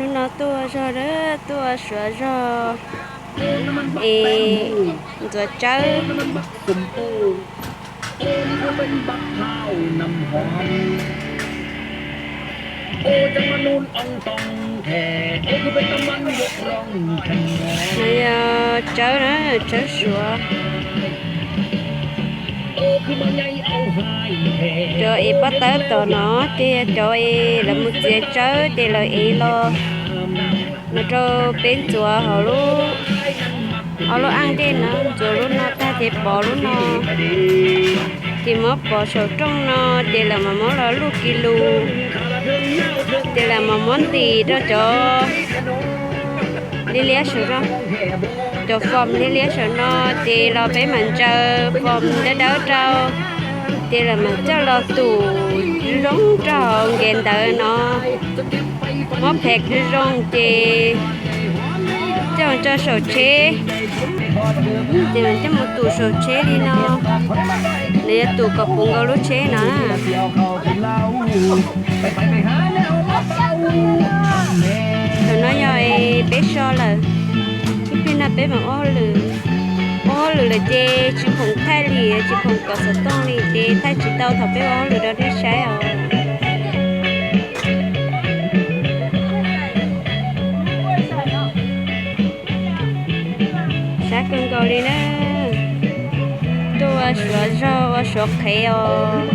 Hnub no tuaj zog, tuaj suav zog es ntxuav tsawb. No yog tsawb na, tsawb suav. Cov es pob tawb tom no ces yog cov es lawv mus txiav tsawb ces lawv ev los no rau peb ntxuav hauv lub, ob lub aj dej no, ntxuav lub no tag ces pov lub no, ces muab pov saum rooj no, ces lawv mam muab los luj ki lus, ces lawv mam muab ntim rau cov liab liab saum no, cov fom liab liab saum no, ces los peb mam ntsaws fom dawb dawb rau, ces lawv mam coj los tum zoo zoo rau hauv nkev ntawd no, muab phev zoo zoo ces coj mus tso saum tsheb, ces mam coj mus tum saum tsheb li no, nws yuav tum kom puv nkaus lub tsheb no na. Thaum no yog peb so lawm, ib pliag no peb mam ua hauj lwm, ua hauj lwm lawm ces tsis khoom thaij li, tsis khoom kov xov tooj li ces thaij tsis tau thaum peb ua hauj lwm rau nej saib os. Sab kawg nkaus li na, tuaj ua suav zog ua suav qhev os.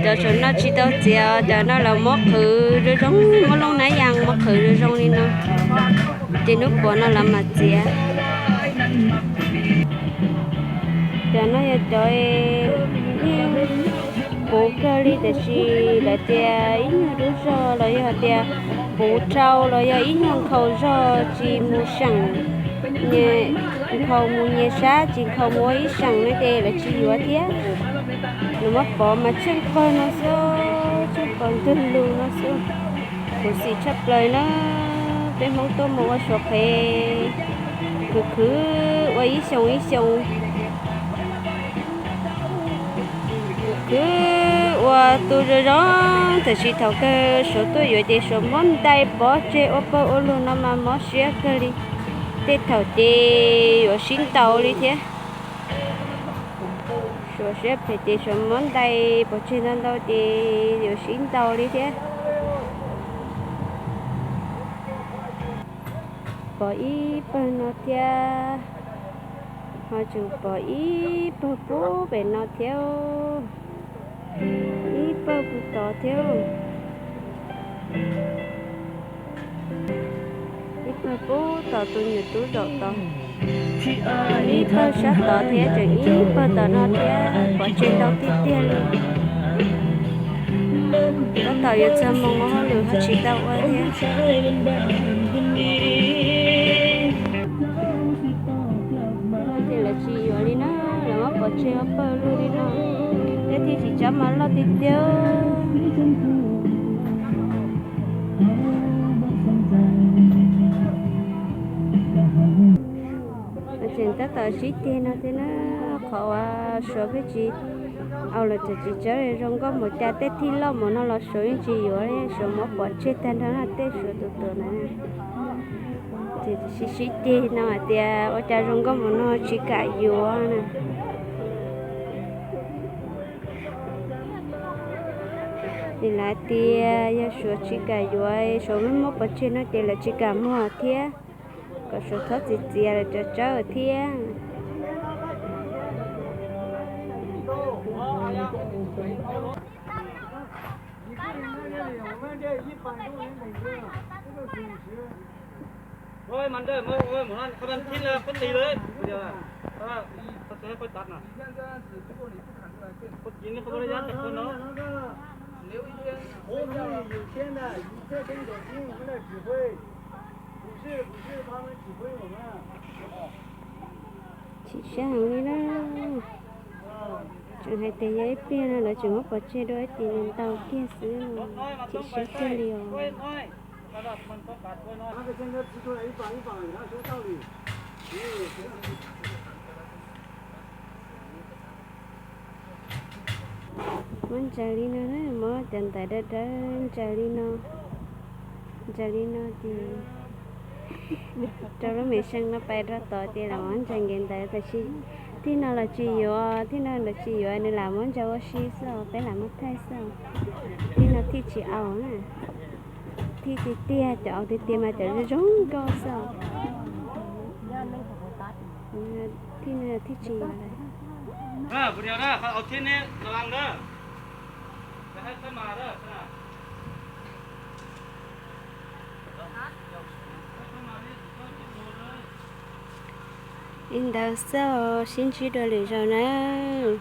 Cov saum no tsis tau txiav, cov no lawv muab qhwv zoo zoo, muab looj nab yas muab qhwv zoo zoo li no, ces hnub puav no lawv mam txiav. Cov no yog cov puv kawg li tiam sis lawv tias ib nyuag lub zog los yog tias puv rau los yog ib nyuag nkhaus zog tsis mus seem, nkhaus mus nyias sab tsis nkhaus mus ua ib seem no ces lawv tsis yuav thiab. Lawv muab pov mas tsheej pawg no xwb, tsheej pawg ntug lus no xwb. Khuv xim tshaj plaws na, peb Hmoob tuaj mus ua suav qhev, khwv khwv ua ib xyoos ib xyoos, khwv ua tu zoo zoo, tiam sis thaum kawg suav tuaj yuav ces suav muab ntais pov tseg ua pawg ua lug no mas mob siab kawg li. Tej thaum ces yuav sib ntaus li thiab. Suav siab phem ces suav muab ntais pov tseg ntau ntau ces yuav sib ntaus li thiab. Pov ib pawg no thiab, ho tseem pov ib pawg pub pem no thiab, ib pawg pub tod thiab, ib pawg pub tod tus nyuam tub zaum tod, ib pawg sab tod thiab, tseem ib pawg tom no thiab, pov tseg ntau tiag tiag li. Tab tom yuav txog moos ua hauj lwm ho tsis tau ua thiab. Ces lawv tsis yuav li na, lawv muab pov tseg ua pawg lug li no, tej thiaj tsis tsob mas loj tiag tiag. Tseem tab tom sib ceg no thiab na, qhov uas suav pheej tsis, au los tseem tsis tsob zoo nkauj npaum cas, tej thij loj npaum no los suav yeej tsis yuav, suav muab pov tseg tag nrho na, tej suav tus tuam na. Ces sib sib ceg no hais tias ua cas zoo nkauj npaum no tsis kam yuav na. Ces lawv tias yog suav tsis kam yuav, suav muab muab pov tseg no ces lawv tsis kam muag thiab, kom suav txhob txiav txiav lawv cov tsawb thiab. Chim siab heev li na. Tseem hais tias yog ib pliag no lawv tseem muab pov tseg dua ib tug nws ntaus kiag xwb, chim siab kiag li os. Muab ntsaws li no, muab cov ntawv dawb dawb ntsaws li no. Ntsaws li no ces rau lub me seej no pais rau tod ces lam muab ntsaws nkev ntawd, tab sis thij no los tsis yuav, thij no los tsis yuav, nws lam muab ntsaws ua si xwb os, peb lam muab thaij xwb os. Thij no thij tsis aus na, thij tiag tiag, cov aus tiag tiag mas cov zoo zoo nkauj xwb os. Thij no thij tsis yuav lawm. Li ntawd xwb os, sib ntsib dua lwm zaus nawb.